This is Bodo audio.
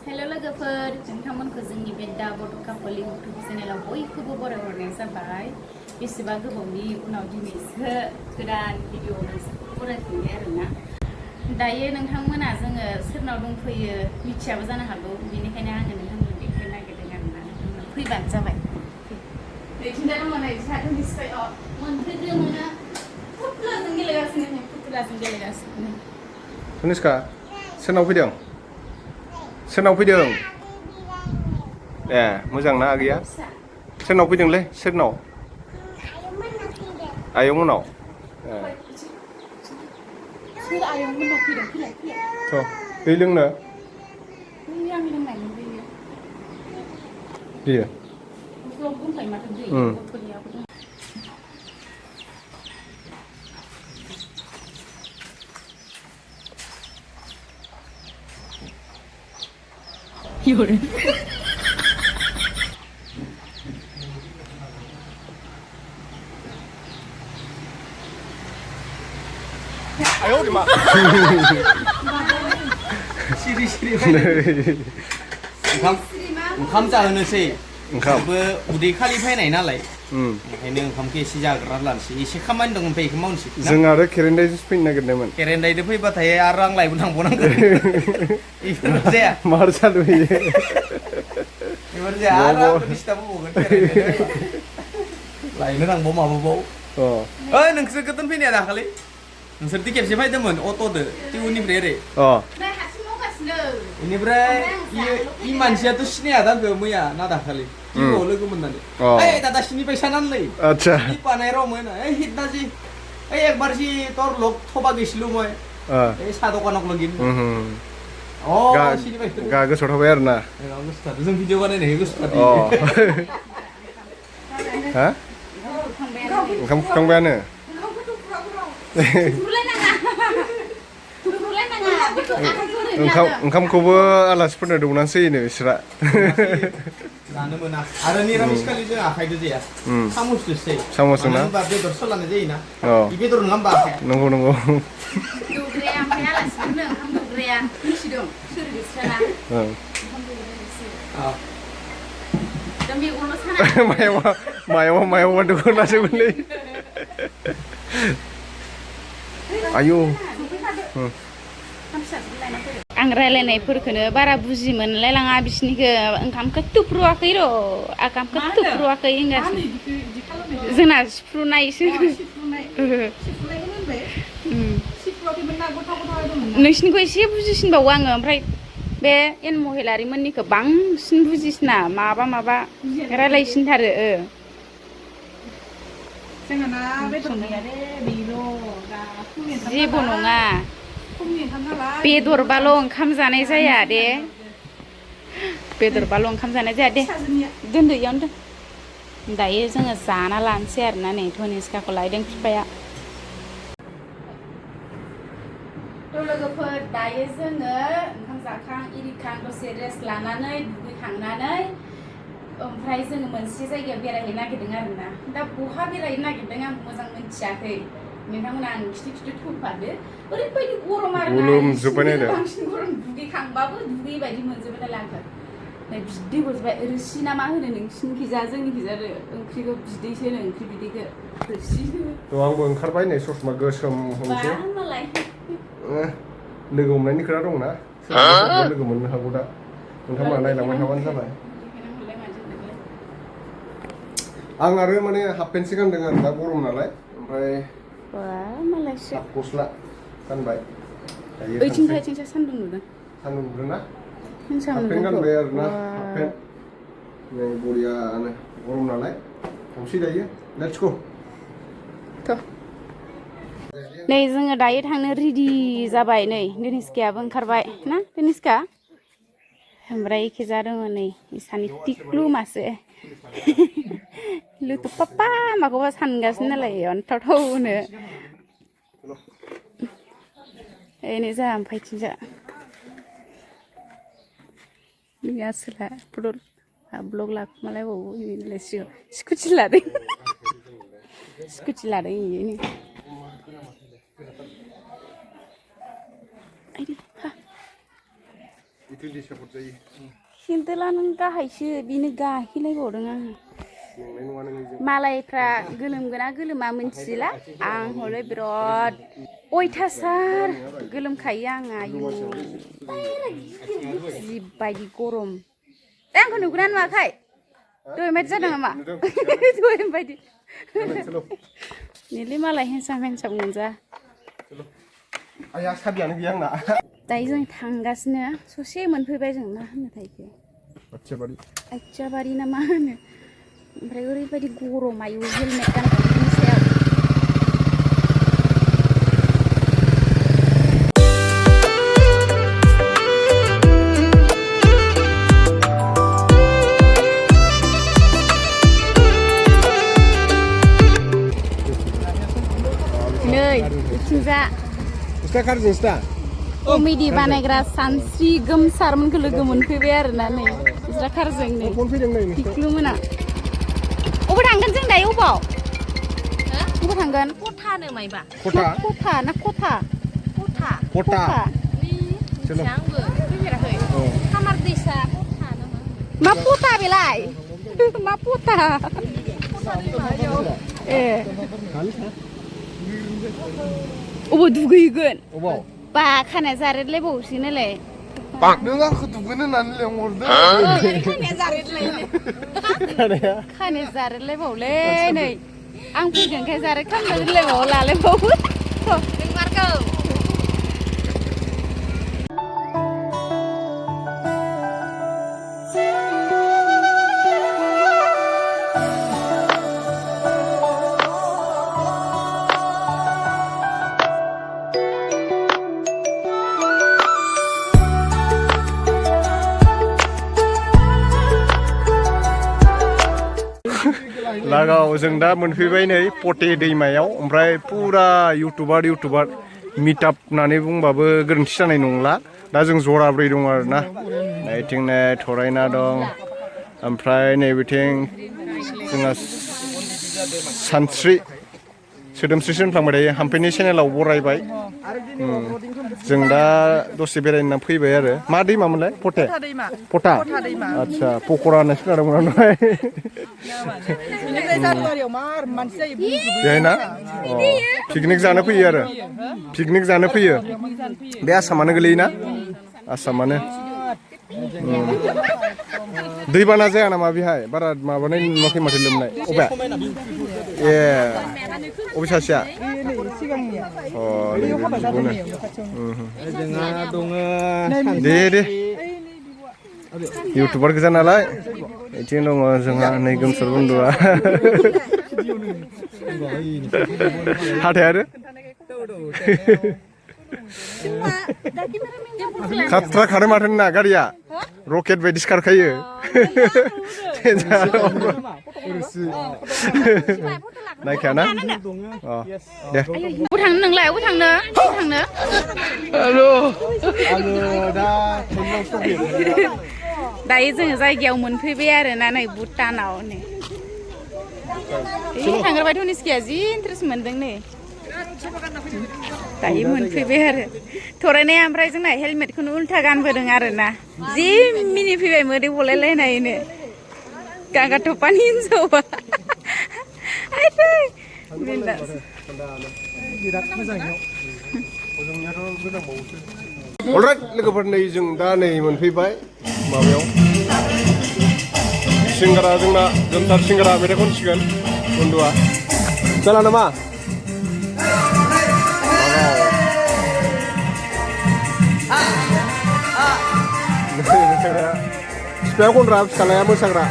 हेलो लोगोफोर नोंथांमोनखौ जोंनि बे दा बड' कापल इउटुब चेनेलाव बयखौबो बरायहरनाय जाबाय बेसेबा गोबावनि उनाव दिनैसो गोदान भिडिअ नोंसोरखौ बरायफिनबाय आरोना दायो नोंथांमोना जोङो सोरनाव दंफैयो मिथियाबो जानो हागौ बेनिखायनो आङो नोंथांमोननो देखायनो नागिरदों आरोना नोंथांमोना फैबानो जाबाय बेखिनिया दङ नै साननि सायाव मोनफैदो मोना फुथुलाजों गेलेगासिनो Tuniska, सोरनाव फैदों? सोरनाव फैदों? ए मोजां ना आगैया? सोरनाव फैदोंलै? सोरनाव? आयंमोननाव। सोर आयंमोननाव फैदों फैलाय थ' दै लोंनो? आं लोंनायनि दैयो। दैयो? बथलाव दंखायो माथो दै बथलनियाबो दं।有人。哎呦我的妈सिरि सिरि ओंखाम जाहोनोसै ओंखामबो उदै खालि फैनाय नालाय ओंखायनो ओंखामखौ एसे जाग्रा लानोसै एसे खामानि दं ओमफ्राय बेखौ मावनोसै जों आरो केरेन्डायजोंसो फैनो नागिरदोंमोन केरेन्डायजों फैबाथाय आरो आं लायबो थांबावनांगोन इफोर जाया मार सालुयो इफोर जाया आरो आंखौ डिस्टार्ब होबावगोन केरेन्डायजों लायनो थांबाव माबाबाव ओइ नोंसोर गोदान फैनाया दाखालि नोंसोरदि खेबसे फैदोंमोन अट'दो टिउननिफ्राय ओरै बेनिफ्राय इ मानसियाथ' सिनाया दांखो मैया ना दाखालि टिउआव लोगो मोननानै ओइ दादा सिनिबायसा नानलै आच्छा इ पानाय रमोन ओइ हिदनाजी ओइ एकबार जी তোর লগ থবা গেছিলো মই এই চা দোকানক লগিন सिनिबायसा गा गोसोआव थाबाय आरो ना जों भिडिअ बानायनायखौ गोसोआव हा ओंखाम खुखांबायानो ओंखामखौबो आलासिफोरनो दौनानैसो होयोनो बिसोरा जानो मोना आरो निरामिसखालि जों आखाइदो जाया सामसदोसो सामसजों ना बेदर सोलानाय जायोना इ बेदर नङा होमबा नंगौ दौग्राया ओमफ्राय आलासिफोरनो ओंखाम दौग्राया मिथिदों सोर बिसोरना ओंखाम दौग्राया मायावबा दौग्रासोमोनलै आयौ आं रायलायनायफोरखौनो बारा बुजि मोनलायलाङा बिसोरनिखौ ओंखामखौ थुफ्रुवाखै र' ओंखामखौ थुफ्रुवाखै होनगासिनो जोंना सिफ्रुनायसो नोंसिनिखौ एसे बुजिसिनबावो आङो ओमफ्राय बे एन महिलारिमोननिखौ बांसिन बुजिसिना माबा रायलायसिनथारो जेबो नङा बेदरबाल' ओंखाम जानाय जाया दे बेदरबाल' ओंखाम जानाय जाया दे दोनदो इयावनो दोन दायो जोङो जाना लानोसै आरोना नै धनिस्काखौ लायदों बिफाया लोगोफोर दायो जोङो ओंखाम जाखां इरिखां दसे रेस्ट लानानै दुगैखांनानै ओमफ्राय जोङो मोनसे जायगायाव बेरायहैनो नागिरदों आरोना दा बहा बेरायहैनो नागिरदों आं मोजां मिथियाखै नोंथांमोना आं खिथु होफादो ओरैबायदि गरम आरोना बांसिन गरम दुगैखांबाबो दुगै बायदि मोनजोबबाय नालाय आंखौ बिदै हरबाय रोसि ना मा होनो नोंसिनिखिजा जोंनिखिजा ओंख्रिखौ बिदैसो होनो ओंख्रि बिदैखौ रोसि आंबो ओंखारबाय नै ससमा गोसोम हमसै लोगो हमनायनि खोथा दंना सोरबा लोगो मोननो हागौ दा नोंथांमोना नायलांबाय थाबानो जाबाय आं आरो माने हाफ पेन्टसो गानदों आरो दा गरम नालाय ओमफ्राय हाफ गस्ला गानबाय ओइथिंसा सान्दुं नुदों ना हाफ पेन्ट गानबाय आरो ना हाफ पेन्ट नै बरियानो गरम नालाय थांसै दायो लेट्स गो नै जोङो दायो थांनो रेडि जाबाय नै देनिस्कायाबो ओंखारबाय ना देनिस्का ओमफ्राय एखेजा दङ नै इसानि टिक्लु मासे लुतु पापा माखौबा सानगासिनो नालाय अन्थावथावनो ओरैनो जा ओमफ्राय थिंजा आसोला फटल ब्लग लाखुमालायबावो स्कुटि लादों इयो गिलि सापर्ट जायो खिन्थुला नों गाहायसो बिनो गाखिलायबावदों आङो नंनाय नङा नोंजों मालायफ्रा गोलोमगोना गोलोमा मिन्थिला आं हले बिराद अयथासार गोलोमखायो आं आयु जिबायदि गरम आंखौ नुगोना नुवाखै दहाय बायदि जादों नामा दहाय बायदि नेलै मालाय हेन्साम मोनजा आया साबियानो गैया आंना दायो जों थांगासिनो ससे मोनफैबाय जों मा होनोथाय बेखौ आइथियाबारि ना मा होनो ओमफ्राय ओरैबायदि गरम आयु हेलमेट गाननायनि सायाव नै बिथिंजा कमेडि बानायग्रा सानस्रि गोमसारमोनखौ लोगो मोनफैबाय आरोना नै बिस्रा कारजों नै थिख्लु मोना अबाव थांगोन जों दायो अबाव अबाव थांगोन खथानो मायबा खथा ना खथा खथा आंबो फैफेराखै खामार दैसा खथा नामा मा खथा बेलाय मा खथा ए अबाव दुगैगोन अबाव बा खानाया जारेदलायबावसै नालाय नों आंखौ दुगैनो होननानै लेंहरदों खानाया जारेदलायबावलै नै आं फैगोनखाय जारेद खालामना दोनलायबावो लालायबावो नोंमारगौ लागाव जों दा मोनफैबाय नै पटे दैमायाव ओमफ्राय पुरा इउटुबार मिटआप होननानै बुंबाबो गोरोन्थि जानाय नंला दा जों जराब्रै दं आरोना नैथिंनाय थरायना दं ओमफ्राय नैबेथिं जोंहा सानस्रि सोदोमस्रि होनफ्लांबाय थायो हाम्फेनि चेनेलाव बरायबाय जों दा दसे बेरायना फैबाय आरो मा दैमामोनलाय पटा आदसा पकरा होननाय खोनादोंमोन आं बेहाय ना पिकनिक जानो फैयो बे आसामानो गोलैयोना आसामानो दैबाना जाया नामा बेहाय बारा माबानाय नुवाखै माथो लोमनाय अबे ए अबे सासेया दे इउटुबार गोजा नालाय बिथिं दङ जोंहा नै गोमसार बन्दुआ हाथाय आरो खाथ्रा खारो माथो ना गारिया रकेट बायदिसो खारखायो नायखायाना दे अबाव थांनो नोंलाय अबाव थांनो दायो जोङो जायगायाव मोनफैबाय आरोना नै भुटानाव नै थांग्रोबाय धनिस्किया जि इन्टारेस्ट मोनदों नै दायो मोनफैबाय आरो थरायनाया ओमफ्राय जोंना हेलमेटखौनो उल्था गानबोदों आरोना जि मिनिफैबाय मोदै गलायलायनायनो गागा थपानि हिन्जावा अलराइट लोगोफोर नै जों दा नै मोनफैबाय माबायाव सिंगारा जोंना गोमसार सिंगारा मेथाइ खनसिगोन बन्दुआ जाला नामा बिफाया खनग्रा फिसालाया मोसाग्रा